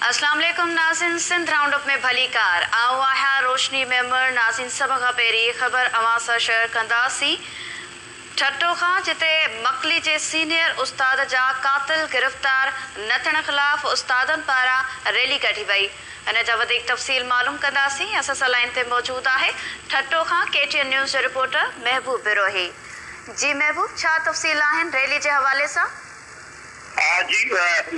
اسلام عليڪم ناظرين سنڌ رائونڊ اپ ۾ ڀليڪار آئون آهيان روشني ميمڻ ناظرين سڀ کان پهرين خبر اوهان سان شيئر ڪنداسين ٺٽو کان جتي مڪلي جي سينيئر استاد جا قاتل گرفتار نه ٿيڻ خلاف استادن پاران ريلي ڪڍي وئي ان جا وڌيڪ تفصيل معلوم ڪنداسين اسان سان لائين تي موجود آهي ٺٽو کان ڪي ٽي اين نيوز جو رپورٽر محبوب بروهي جي محبوب ڇا تفصيل آهن ريلي جي حوالي سان. جي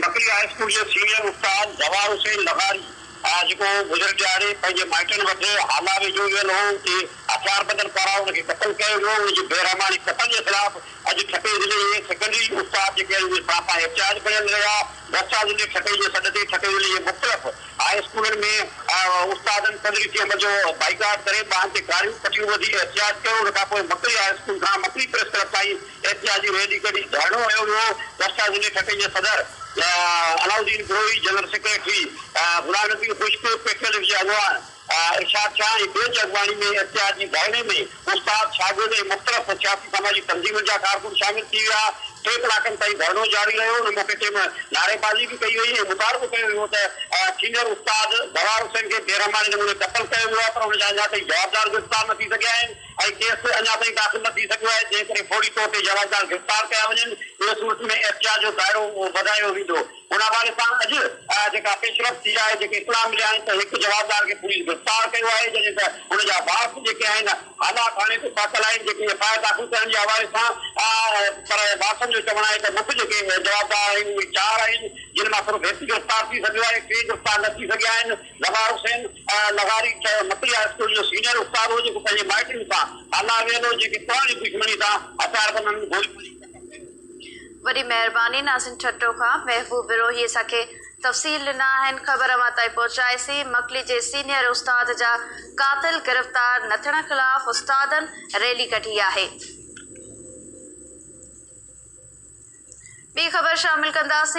مڪلي هاء اسڪول جي سينيئر استاد زوار حسين لغاري جيڪو گذريل ڏهاڙي پنهنجي مائٽن وٽ هالا ويجهو ويل هو اتي هٿياربندن پاران ان کي قتل ڪيو ويو ان جي بيرحماڻي قتل جي خلاف اڄ ٺٽي ضلعي جي سيڪنڊري استاد جيڪي آهن اهي سراپا احتجاج بڻيل رهيا گسٽا ضلعي ٺٽي جي سڏ تي ٺٽي ضلعي جي مختلف هاء اسڪولن ۾ استادن تدريسي عمل جو بائيڪاٽ ڪري ٻانهن تي ڪاريون پٽيون ٻڌي احتجاج ڪيو ان کانپوء مڪلي هاء اسڪول کان مڪلي پريس ڪلب تائين احتجاجي ريلي ڪڍي ڌرڻو هنيو ويو، گسٽا ضلعي ٺٽي جي صدر علاؤالدين بروهي، جنرل سيڪريٽري غلام نبي خشڪ، پيٽروليف جي اڳواڻ ارشاد شاهه ۽ ٻين جي اڳواڻي ۾ احتجاجي ڌرڻي ۾ استاد، شاگرد ۽ مختلف سياسي سماجي تنظيمن جا ڪارڪن شامل ٿي ويا، ٽي ڪلاڪن تائين ڌرڻو جاري رهيو، ان موقعي تي نعريبازي به ڪئي وئي ۽ مطالبو ڪيو ويو ته سينيئر استاد زوار حسين کي بيرحماڻي نموني قتل ڪيو ويو آهي پر ان جا اڃا تائين جوابدار گرفتار نه ٿي سگهيا آهن. ۽ ڪيس اڃا تائين داخل نه ٿي سگهيو آهي، جنهن ڪري فوري طور تي جوابدار گرفتار ڪيا وڃن، ٻي صورت ۾ احتجاج جو دائرو وڌايو ويندو. ان حوالي سان اڄ جيڪا پيش رفت ٿي آهي، جيڪي اطلاع مليا آهن ته هڪ جوابدار کي پوليس گرفتار ڪيو آهي، جڏهن ته ان جا وارث جيڪي آهن هالا ٿاڻي تي پهتل آهن، جيڪي ايف I R داخل ڪرڻ جي حوالي سان پر وارثن جو چوڻ آهي ته مک جيڪي جوابدار آهن اهي چار آهن، جن مان صرف هڪ گرفتار ٿي سگهيو آهي، ٽي گرفتار نه ٿي سگهيا آهن. زوار حسين لغاري مڪلي هاء اسڪول جو سينيئر استاد هو جيڪو پنهنجي مائٽن سان هالا ويل هو جنهن کي پراڻي دشمني تان هٿياربندن گولي هڻي قتل ڪيو. وڏي مهرباني ناظرين ٺٽو کان محبوب بروهي اسان کي تفصيل ڏنا آهن خبر اوهان تائين پهچائي سين مڪلي جي سينيئر استاد جا قاتل گرفتار نه ٿيڻ خلاف استادن ريلي ڪڍي آهي. ٻي خبر شامل ڪنداسين.